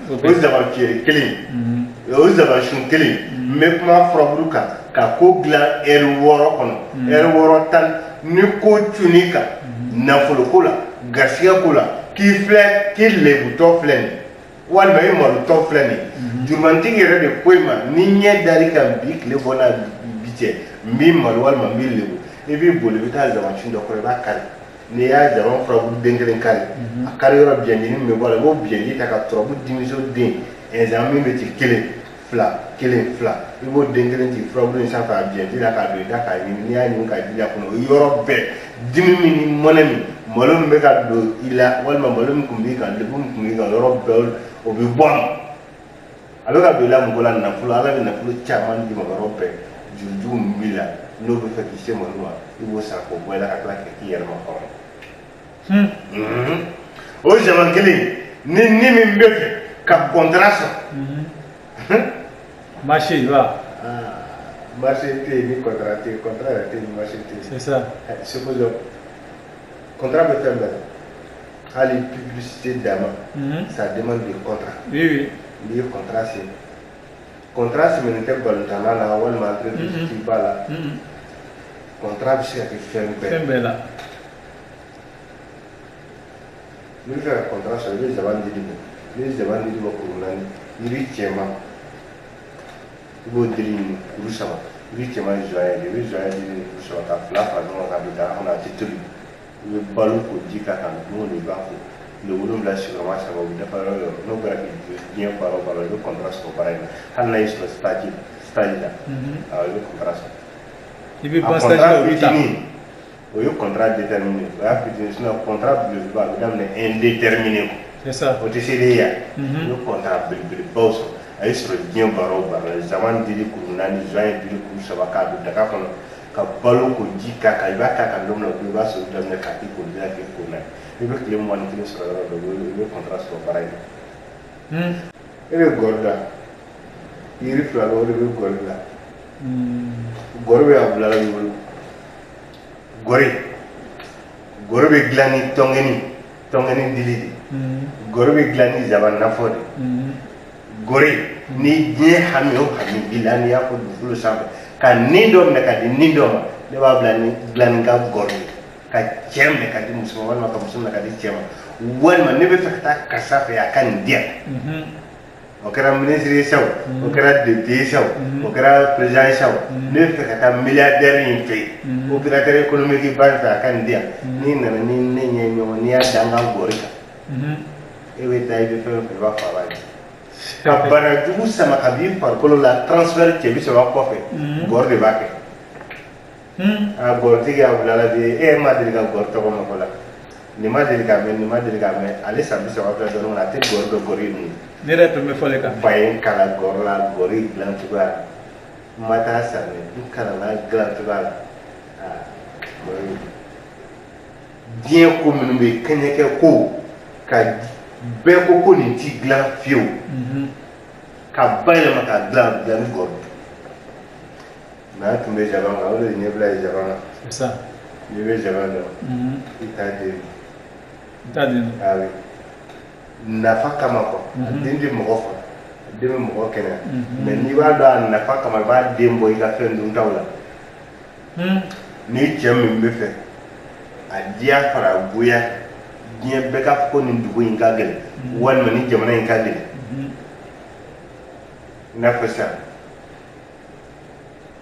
O zaban fiyɛri kelen, o zaban sun kelen, n bɛ kuma furabulu kan ka ko dilan ɛri 6 kɔnɔ, ɛri 6 tan. Ni ko cunn'i kan nafolo ko la, garisigɛ ko la, k'i filɛ, k'i lebutɔ filɛ nin, walima i malotɔ filɛ nin, jurumantigi yɛrɛ de ko i ma, ni ɲɛ dar'i kan bi, tile bɔ n'a bi cɛ, n b'i malo walima n b'i lebu. I b'i boli, i bɛ taa zaban sun dɔ kɔrɔ, i b'a kari. N'i y'a zaban furabulu den kelen kari, a kari yɔrɔ biɲɛdimi min bɛ bɔ a la, i b'o biɲɛji ta ka turabu dimiso den ɛnzan min bɛ ci kelen fila kelen fila, i b'o den kelen ci furabulu in sanfɛ a biɲɛji la, k'a don i da k'a ɲimi. N'i y'a ɲimi k'a ji a kɔnɔ, o yɔrɔ bɛɛ dimi min ni mɔnɛ min, malo min bɛ ka don i la, walima malo min tun b'i kan, lebu min tun b'i kan, yɔrɔ bɛɛ o bɛ bɔ a ma. A bɛ ka don i la mɔgɔ la nafolo, Ala bɛ nafolo caman d'i ma yɔrɔ bɛɛ. Jurujugu min b'i la, n'o bɛ fɛ k'i se malo ma, i b'o sara k'o bɔ i la, ka tila k'i yɛrɛ ma hɔrɔn. O zaman kelen, ni min bɛ fɛ ka contrat sɔrɔ. Marché va. Marché tɛ yen ni contrat tɛ yen, contrat yɛrɛ tɛ yen ni marché tɛ yen. C'est ça. Supposons, contrat bɛ fɛn bɛɛ la, hali publicité dama, ça demande des contrats. N'i ye contrat signé, contrat signé tɛ balontanna la walima entreprise ba la, contrat bɛ se ka kɛ fɛn bɛɛ. Fɛn bɛɛ la. N'i bɛ fɛ ka contrat sɔrɔ, i bɛ zaban dili bɔ. N'i ye zaban dili bɔ kuru naani, yiri cɛman, i b'o dili ɲini kuru saba. Yiri cɛman ye zɔɲɛ de ye. I bɛ zɔɲɛ dili ɲini kuru saba ka fila fara ɲɔgɔn kan ka don daga kɔnɔ, a tɛ tobi. I bɛ balo k'o ji k'a kan don o don, i b'a ko tile 7 sigiyɔrɔma saba, o bɛ dafa yɔrɔ o yɔrɔ. N'o kɛra k'i jɔ diɲɛ baara o baara la, i bɛ contrat sɔrɔ baara in na. Hali n'a y'i sɔrɔ stage la, awɔ, i bɛ contrat sɔrɔ. I bɛ ban stage la, o bɛ taa. O ye contrat déterminé, o y'a fitinin. Sinon contrat belebeleba, a bɛ daminɛ indéterminé quoi. C'est ça. O tɛ se de ya. I bɛ contrat belebelebaw sɔrɔ. A y'i sɔrɔ diɲɛ baara o baara la, zaman dili kuru naani, zɔɲɛ dili kuru saba, k'a don daga kɔnɔ ka balo k'o ji k'a kan, i b'a k'a kan don min na, i b'a sɔrɔ daminɛ k'a k'i koli la, k'i ko n'a ye, i bɛ tile 21 sɔrɔ yɔrɔ dɔ, i bɛ contrat sɔrɔ baara in na. E bɛ gɔri da, yiri fila bɛ, o de bɛ gɔri la. Gɔri bɛ a bila la i bolo. Gɔri bɛ dilan ni tɔnkɛni dili de. Gɔri bɛ dilan ni zaban nafɔ de. Gɔri, ni diɲɛ hami o hami b'i la, n'i y'a fɔ dugukolo sanfɛ ka nin dɔ minɛ ka di nin dɔ ma, ne b'a bila ni dilan ni ka gɔri ye, ka cɛ minɛ ka di muso ma, walima ka muso minɛ ka di cɛ ma, walima ne bɛ fɛ ka taa karisa fɛ, a ka nin di yan. O kɛra ministre ye sa, o kɛra député ye sa, o kɛra président ye sa, ne bɛ fɛ ka taa milliardaire in fɛ yen, opérateur économique ba in fɛ, a ka nin di yan. N'i nana ni ne ɲɛ ɲɔgɔn, n'i y'a da n ka gɔri kan, e bɛ taa, i bɛ fɛn o fɛn, i b'a fɔ a b'a di. Ka bana jugu sama ka b'i farikolo la, transfert cɛ 30 kɔfɛ, gɔri de b'a kɛ. A gɔritigi y'a bila la bi, e ma deli ka gɔri tɔgɔ mɛn fɔlɔ, nin ma deli k'a mɛn, nin ma deli k'a mɛn. Ale san 30 filɛ dɔrɔn, a tɛ gɔri dɔn. Gɔri ye mun ye? Ne yɛrɛ tun bɛ fɔli kan. Fa ye n kalan gɔri la, gɔri dilan cogoya la. N ma taa san dɛ, n kalanna dilan cogoya la. Aa, gɔri, diɲɛ ko minnu bɛ yen, kɛɲɛkɛ ko ka bɛɛ ko nin ti dilan fiyewu, ka bayɛlɛma ka dilan ni gɔri. Mais an tun bɛ zaban kan, o de ɲɛbila ye zaban kan. C'est ça. N'i bɛ zaban dɔn, i t'a den. I t'a den. Ah oui, nafa kama quoi. A den tɛ mɔgɔ faga, a den bɛ mɔgɔ kɛnɛya. Mais n'i b'a dɔn a nafa kama, i b'a den bɔ i ka fɛn duntaw la. Ni cɛ min bɛ fɛ a diya fara a goya, diɲɛ bɛɛ k'a fɔ ko nin dugu in ka gɛlɛn, walima nin jamana in ka gɛlɛn, i n'a fɔ sisan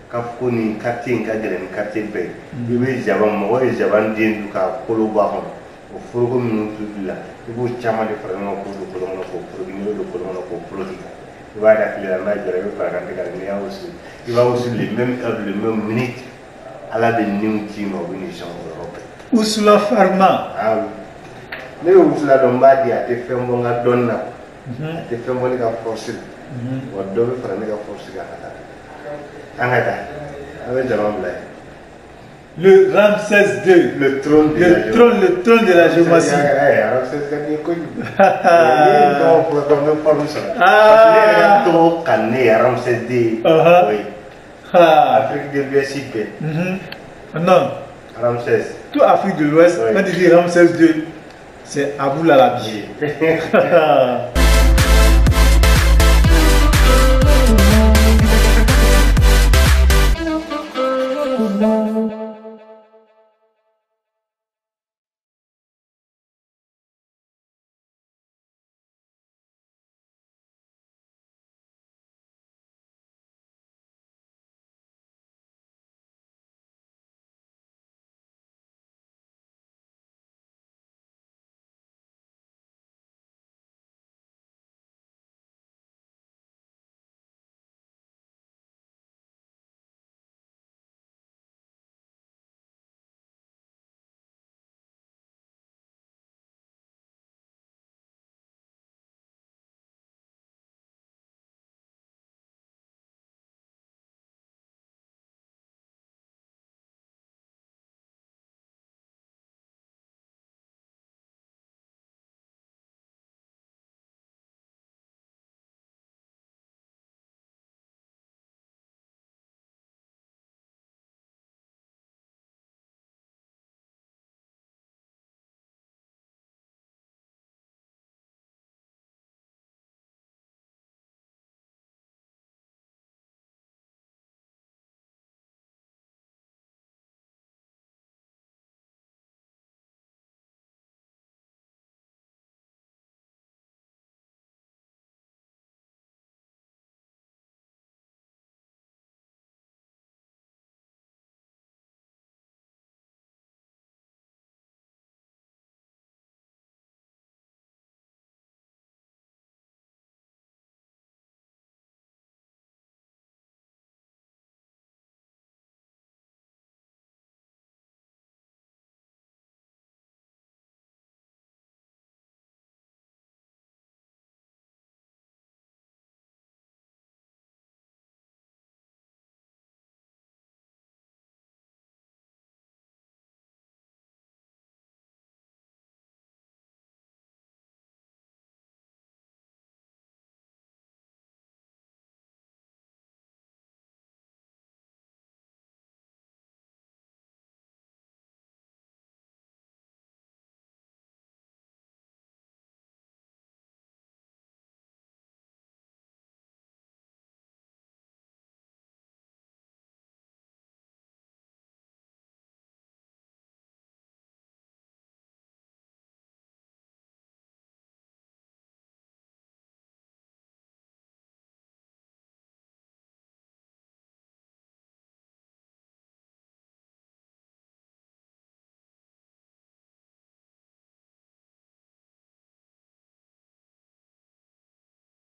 k'a fɔ ko nin quartier in ka gɛlɛn ni quartier bɛɛ ye, i bɛ zaban, mɔgɔ ye zaban den dun k'a kolo bɔ a kɔnɔ, o foroko minnu tobili la, i b'o caman de fara ɲɔgɔn kan k'o don kolon kɔnɔ k'o foroki. N'i y'o don kolon kɔnɔ k'o foroki, i b'a da tile la, n'a jara, i bɛ fara kan tigɛ. N'i y'a wusu, i b'a wusu le même heure, le même minute, Ala bɛ niw ci ma, o bɛ n'i sɔn o yɔrɔ bɛɛ. Usula Pharma. Ah oui, ne bɛ wusula dɔn, n b'a di, a tɛ fɛn bɔ n ka dɔnni na, a tɛ fɛn bɔ ne ka force la, wa dɔ bɛ fara ne ka force kan ka taa. An ka taa, an bɛ jama bila yen. Le Ramsès II. Le trône de la Le trône, le trône de la géomancie. Ramsès ka di ye kojugu. Ne ye tɔgɔ fɔ dɔrɔn, n bɛ forme sɔrɔ. Ah. Parce que ne yɛrɛ ka tɔgɔ ka ne ye Ramsès II ye. Oui. Afrique de l'Ouest bɛɛ. Non, Ramsès. Tout Afrique de l'Ouest, quand tu dis Ramsès II, c'est Abou Lalabi. Oui.